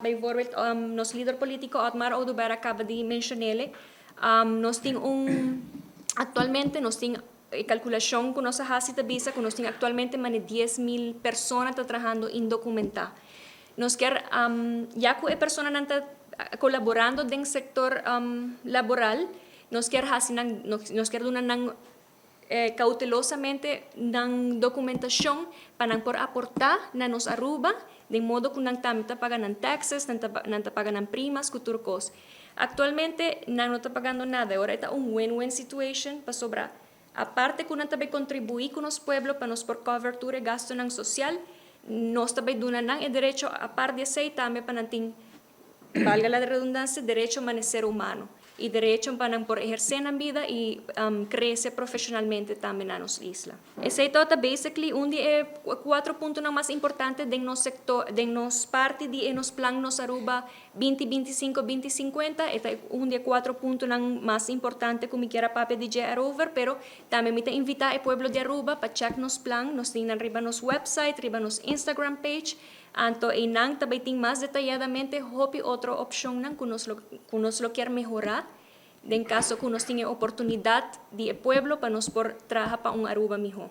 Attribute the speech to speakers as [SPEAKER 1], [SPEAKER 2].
[SPEAKER 1] Bijvoorbeeld, nos lider politico Otmar Oduber a caba di mencion'e. Nos tin un, actualmente nos tin e calculacion cu nos a haci ta bisa cu nos tin actualmente mane 10 mil persona ta trahando indocumenta. Nos kier, ya cu e personanan ta colaborando den sector laboral, nos kier haci nan, nos kier duna nan cautelosamente nan documentacion pa nan por aporta na nos Aruba, den modo cu nan tambe ta paga nan taxes, nan ta paga nan primas cu tur cos. Actualmente nan no ta pagando nada. Awor ta un win-win situation pasobra aparte cu nan tambe contribui cu nos pueblo pa nos por cover tur e gastonan social, nos tambe duna nan e derecho aparte di esey tambe pa nan tin, valga la redundancia, derecho pa ser humano y derecho pa nan por eherce nan bida y crece profesionalmente tambe na nos isla. Esey ta basically un di e cuatro puntonan mas importante den nos sector, den nos parti di nos plan Nos Aruba 2025-2050. E ta un di e cuatro puntonan mas importante cu mi kier a papia di dje over, pero tambe mi ta invita e pueblo di Aruba pa check nos plan. Nos tin riba nos website, riba nos Instagram page. Anto einan tambe tin mas detayadamente hopi otro opcionnan cu nos lo kier mehora den caso cu nos tin e oportunidad di pueblo pa nos por traha pa un Aruba miho.